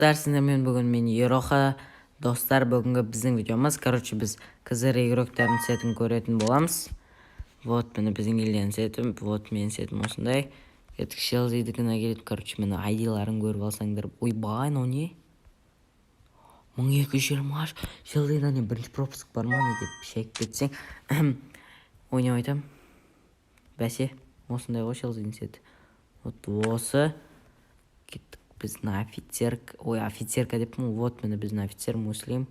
Сіздермен бүгін мен, Ероха. Достар, бүгінгі біздің видеомыз, короче, біз КЗР игроктардың сетін көретін боламыз. Вот, міне, біздің елден сетім. Вот, менің сетім осындай. Кеттік, Челзидікіне келеді. Короче, міне, айдиларын көріп алсаңдар. Ойбай, мынау не? 1220. Челзида не, бірінші пропуск бар ма, не деп шайып кетсең, ойнап айтамын. Бәсе, осындай ғой Челзидің сеті. Вот осы. Кеттік, біздің офицер, ой, офицерка деппін. Вот, міне, біздің офицер Муслим,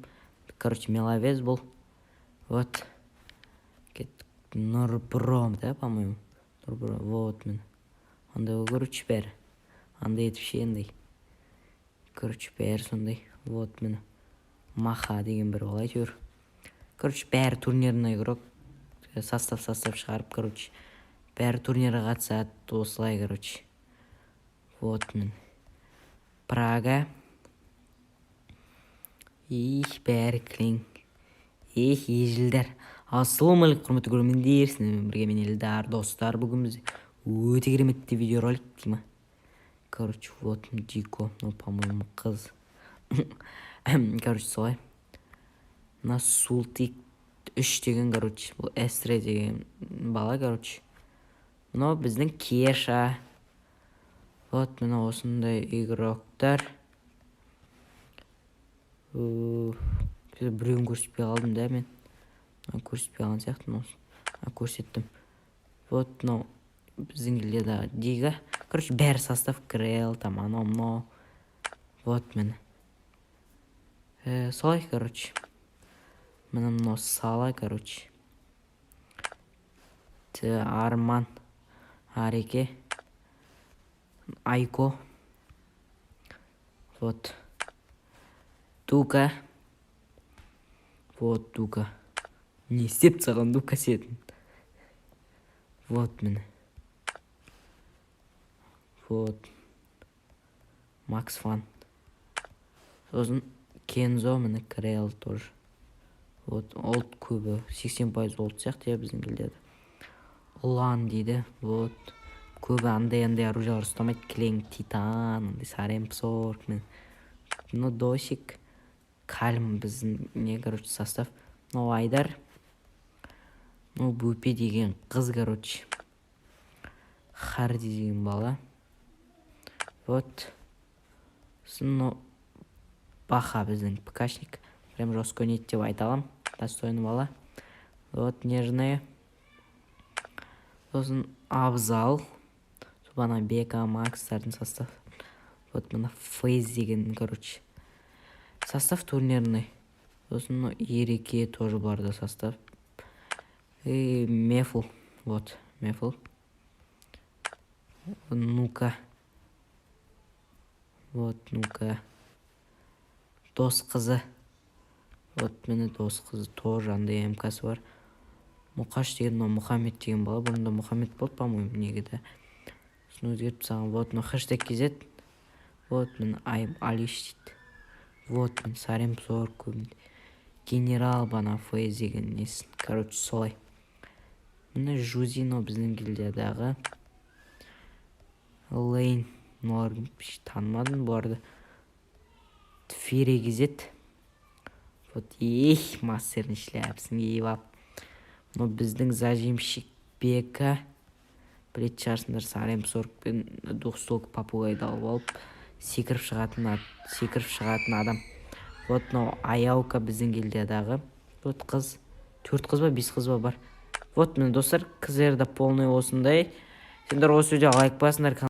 короче, меловез бұл. Вот, кеттік. Нұрбро да, по моему, Нұрбро. Вот, міне, андай ғой, короче, бәрі андай етіп ше, андай, короче, бәрі сондай. Вот, міне, Маха деген бір бала, әйтеуір, короче, бәрі турнирный игрок. Состав шығарып, короче, бәрі турнирға қатысады осылай, короче. Вот, міне, Прага. Их, бәрі кілең, эх, ежілдер. Ассалаумағалейкум, құрметті көрермендер! Сіздермен бірге мен, Елдар. Достар, бүгін бізде өте керемет видеоролик дей ма. Короче, вот Дико, ну, по моему, қыз, короче, солай. Мына Султик үш деген, короче, бұл Эстре деген бала, короче. Мынау біздің Кеша. Вот, міне, осындай игроктар. Біреуін көрсетпей қалдым да мен, көрсетпей қалған сияқтымын. Көрсеттім. Вот, мынау біздің гильдиядағы Дига. Короче, бәрі состав, Крел там, анау мынау. Вот, міне, солай, короче. Міне, мынау Сала, короче, Арман, Ареке, Айко. Вот Дука, вот Дука. Не істеп тастаған Дука сетін? Вот, міне, вот Макс Фан, сосын Кензо, міне, Крел тоже. Вот, олд көбі, 80% олд сияқты, иә, біздің гильдияда. Ұлан дейді. Вот, көбі андай андай оружиялар ұстамайды, кілең титан, андай сарем сорок. Міне, мынау Досик, Кальм, біздің не, короче, состав. Мынау Айдар, мынау Бөпе деген қыз, короче, Харди деген бала. Вот, сосын мынау Баха, біздің ПКшник, прям жестко ойнайды деп айта аламын, достойный бала. Вот, Нежная, сосын Абзал, ана Бека, Макстардың состав. Вот, мына Фейз деген, короче, состав турнирный. Сосын мынау Ереке, тоже бұларда состав. И Мефл, вот Мефл. Ну-ка, вот, ну-ка, дос қызы. Вот, міне, дос қызы тоже, андай мксы бар. Мұқаш деген, мынау Мұхаммед деген бала, бұрында Мұхаммед болды, по моему, неге да, сосын өзгертіп тастаған. Вот, мынау #kz. Вот, міне, Айым Алиш дейді. Вот, міне, Сарем сорок көбінде, генерал, бана Фейз деген несін, короче, солай. Міне, Жузи, мынау біздің гильдиядағы Лейн. Мыналарды танымадым бұларды. Фире kz. Вот, эх, мастердің шляпасын киіп алып. Мынау біздің зажимщик Бека, білетін шығарсыңдар, сарем сорок пен двухстволка попугайды алып алып, секіріп шығатын адам. Вот, мынау Аяука, біздің гильдиядағы. Вот, қыз, төрт қыз ба, бес қыз ба бар. Вот, міне, достар, кзрда полный осындай. Сендер осы видеоға лайк басыңдар.